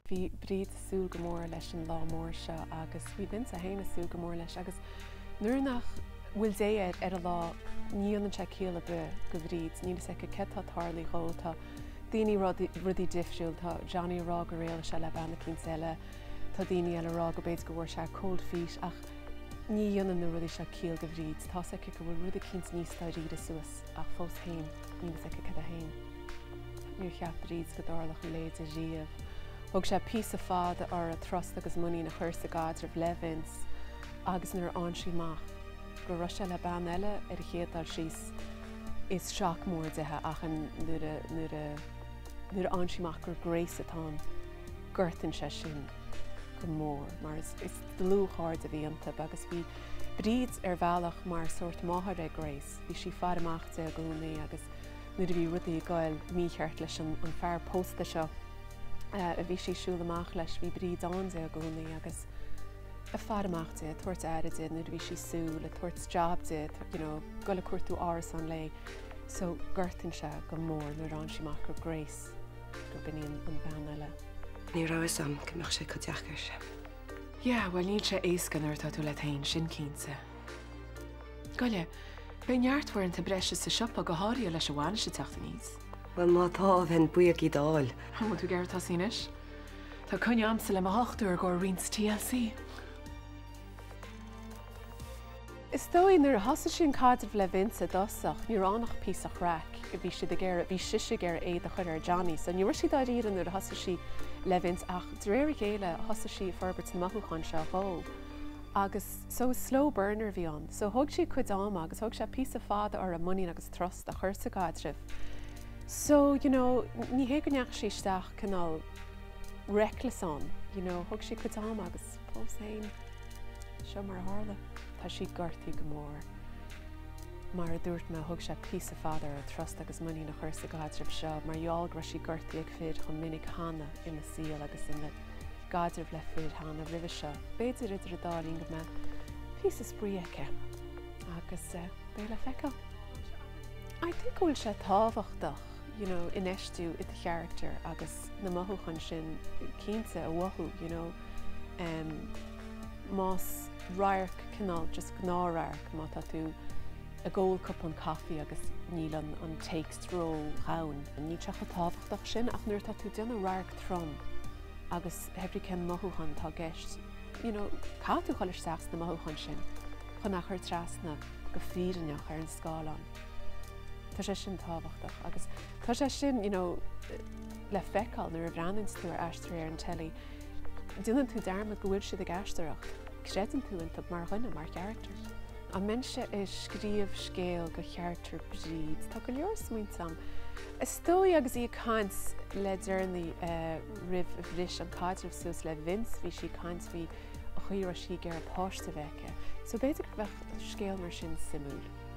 Bhí Bríd ag súil go mór leis an lá mór seo agus bhí Vince é féin ag súil go mór leis agus nuair nach bhfuil dé air ar an lá ní dhéanann sé ciall ar bith do Bhríd, níl fhios aici céard tá tarlaithe dhó, tá daoine ag rá rudaí difriúil, tá Johnny ag rá gur éalaigh sé le bean eicínt eile, tá daoine eile ag rá go b'fhéidir go bhfuair sé cold feet ach ní dhéanann na rudaí seo ciall do Bhríd, tá's aici go bhfuil rud eicínt níos dáiríre suas ach fós féin níl fhios aici cad é féin. Níor cheap Bríd go dtarlódh a leithéid riamh. Thóg sé píosa fada uirthi trust agus muinín a chur sa gcaidreamh le Vince agus nuair a fhaigheann sí amach go raibh sé le bean eile ar an chéad dul síos is shock mór dithe ach nuair a nuair a nuair a fhaigheann sí amach gur Grace atá ann gortaíonn sé sin go mór mar is is dlúthchairde a bhí iontu agus bhí Bríd ar bhealach mar sórt máthair ag Grace. Bhí sí ag faire amach di i gcónaí agus nuair a bhí rudaí ag goil mícheart leis an fear pósta seo a bhí sí ag siúl amach leis, bhí Bríd ann di i gcónaí agus ag faire amach di, ag tabhairt aire di nuair a bhí sí ag siúl, ag tabhairt job di, you know, goil ag cuartú árasán léi. So gortaíonn sé go mór nuair a fhaigheann sí amach gur Grace, gurb in í an bhean eile. Ní raibh fhios a'm go mbeadh sé chomh deacair. Yeah, bhuel níl sé éasca nuair atá tú leat féin, sin cinnte. Goile, beidh neart uaireanta breise sa siopa, go háirithe leis an bhainis ag teacht aníos. Bhuel, má tá, bheinn buíoch iad a fháil. An bhfuil tú ag iarraidh tosaí anois? Tá coinne a'msa le mo dhochtúir i gcomhair roinnt TLC. Is dóigh, nuair a thosaigh sí an caidreamh le Vince i dtosach, ní raibh ann ach píosa chraic. Bhí siad ag iarraidh, bhí sise ag iarraidh éad a chur ar Johnny, so ní raibh sí dáiríre nuair a thosaigh sí le Vince ach de réir a chéile thosaigh sí ag forbairt na mothúcháin seo dhó. Agus so is slow burner a bhí ann. So thóg sí a cuid ama agus thóg sé píosa fada uirthi muinín agus trust a chur sa gcaidreamh. So, you know, ní hé go ndeachaigh sí isteach cineál reckless ann, you know, thóg sí a cuid ama agus fós féin, seo mar a tharla. Tá sí gortaithe go mór. Mar a dúirt mé, thóg sé píosa fada uirthi trust agus muinín a chur sa gcaidreamh seo mar gheall go raibh sí gortaithe ag fir chomh minic cheana ina saol agus ina gcaidreamh le fir cheana roimhe seo. B'fhéidir idir an dá linn go mbeidh píosa spraoi aici agus beidh le feiceáil. I think go bhfuil sé tábhachtach you know infheistiú i do charachtar agus na mothúcháin sin cinnte a mhothú you know um, más radharc cineál just gnáthradharc má tá tú ag ól cupán caife agus níl an, an téacs ró-dhomhain. Níl sé chomh tábhachtach sin ach nuair atá tú ag déanamh radharc trom agus pé ar bith cén mothúchán atá i gceist, you know, caithfidh tú dhul isteach sna mothúcháin sin chun é a chur trasna go fírinneach ar an scáileán. Tá sé sin tábhachtach agus tá sé sin, you know, le feiceáil nuair a bhreathnaíonn tú ar aisteoirí ar an teilí, déanann tú dearmad go bhfuil siad ag aisteoireacht, creideann tú iontu mar dhuine, mar charachtar. An mbeinnse ag scríobh scéal do charachtar Bríd? Tá go leor smaointe agam. Is dóigh agus í ag caint le deireanaí roimh a bhris an caidreamh suas le Vince, bhí sí ag caint faoi an chaoi a raibh sí ag iarraidh páiste a bheith aici. So b'fhéidir go mbeadh scéal mar sin suimiúil.